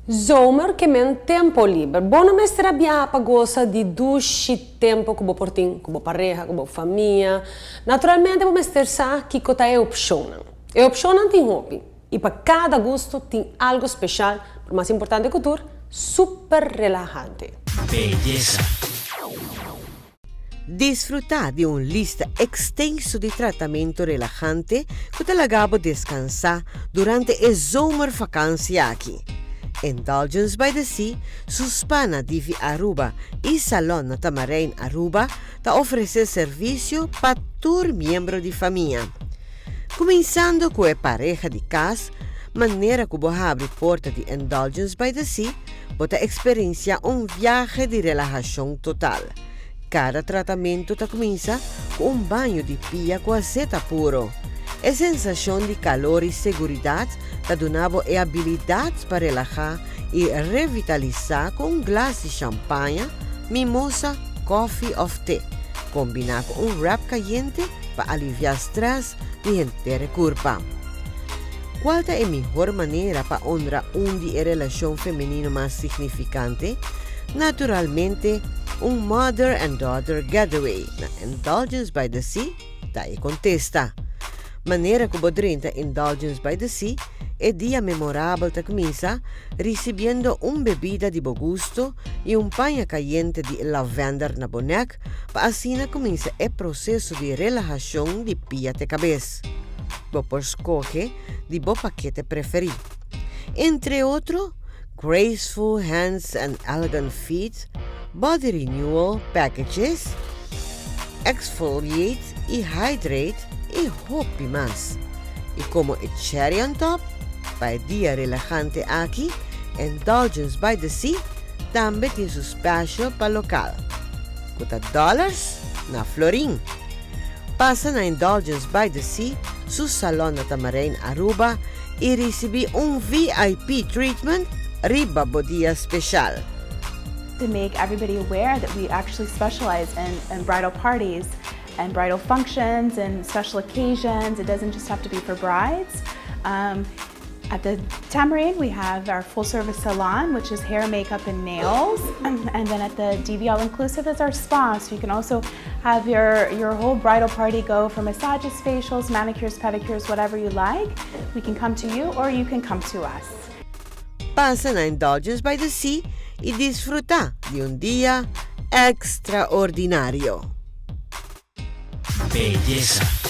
Zomer ke men tempo liber. Bo no mester a biaha pa gosa di dushi tempo ku bo por tin ku bo pareha, ku bo famia. Naturalmente bo mester sa kiko ta e opshonnan. E opshonnan tin hopi i pa kada gusto tin algu speshal, pero mas importante ku tur, super relahante. Beyesa. Disfrutá di un lista ekstenso di tratamentu relahante ku ta laga bo deskansá durante e zomervakansi aki. Indulgence by the Sea, su spa na Divi Aruba i salon na Tamarijn Aruba ta ofresé servisio pa tur miembro di famia. Kuminsando ku e pareha di kas, manera ku bo habri porta di Indulgence by the Sea, bo ta eksperensiá un viahe di relahashon total. Kada tratamentu ta kuminsá ku un baño di pia ku aseta puro. E sensashon di kalor i seguridat ta duna bo e abilidat pa relahá i revitalisá ku un glas di shampaña, mimosa, kòfi òf te, kombiná ku un wrap kayente pa aliviá strès di henter e kurpa. Kual ta e mihor manera pa honra un di e relashon femenino mas signifikante? Naturalmente, un mother and daughter getaway na Indulgence by the Sea ta e kontesta. Manera ku bo drenta Indulgence by the Sea, e dia memorabel ta kuminsá risibiendo un bebida di bo gusto i un paña kayente di lavender na bo nèk pa asina kuminsá e proseso di relahashon di pia te kabes. Bo por skohe di bo pakete preferí. Entre otro, Graceful Hands and Elegant Feet, Body Renewal Packages, Exfoliate i Hydrate i hopi mas. I komo e cherry on top pa e dia relahante aki, Indulgence by the Sea tambe tin su special pa lokal, ku ta dollars na florin. Pasa na Indulgence by the Sea su salon na Tamarijn Aruba y ricibi un VIP treatment riba bo dia special. To make everybody aware that we actually specialize in in bridal parties and bridal functions and special occasions. It doesn't just have to be for brides. Um, at the Tamarijn, we have our full service salon, which is hair, makeup, and nails. And then at the DV All Inclusive is our spa. So you can also have your, your whole bridal party go for massages, facials, manicures, pedicures, whatever you like. We can come to you or you can come to us. Pasa na Indulgence by the Sea y disfruta di un dia extraordinario. Beyesa.